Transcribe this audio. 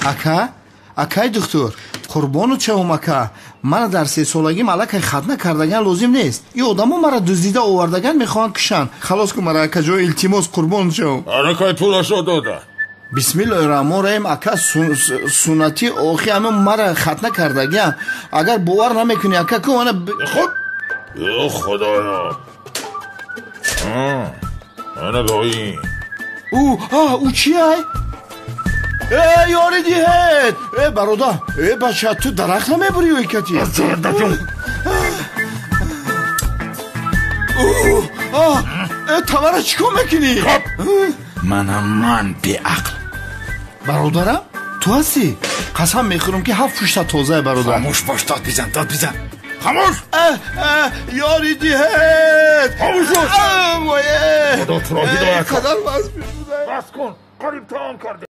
Ака, акай духтур, қурбону чавум, ака, мана дар 3 солагим аллакай хатна кардаган лозим нест. И одамо мара дуздида овардаган, мехоҳанд кушанд. Халос кун мара, акаҷон, илтимос, қурбону чавум. Аллакай пулашо дода. Бисмиллоҳи раҳмон раҳим, ака, суннатӣ охи ҳама мара хатна кардагиам. Агар бовар намекунӣ, ака, ку ана. Хуб, ё худоё, ана ба ин. Ӯ ӯ чиай? Э, ёри диҳед! Э, бародар, э, бача, ту дарахт намебурӣ кати? Э, тавара чӣ кор мекунӣ? Манам ман беақл. Бародарам, ту ҳастӣ? Қасам мехӯрам, ки ҳафт пушта тозае, бародар. Хомӯш бош, дод бизан, дод бизан, хомӯш. Ёри диҳед! Хомӯш бош, худо туро ҳидоят. Қадар бас кун, қариб тамом кардем.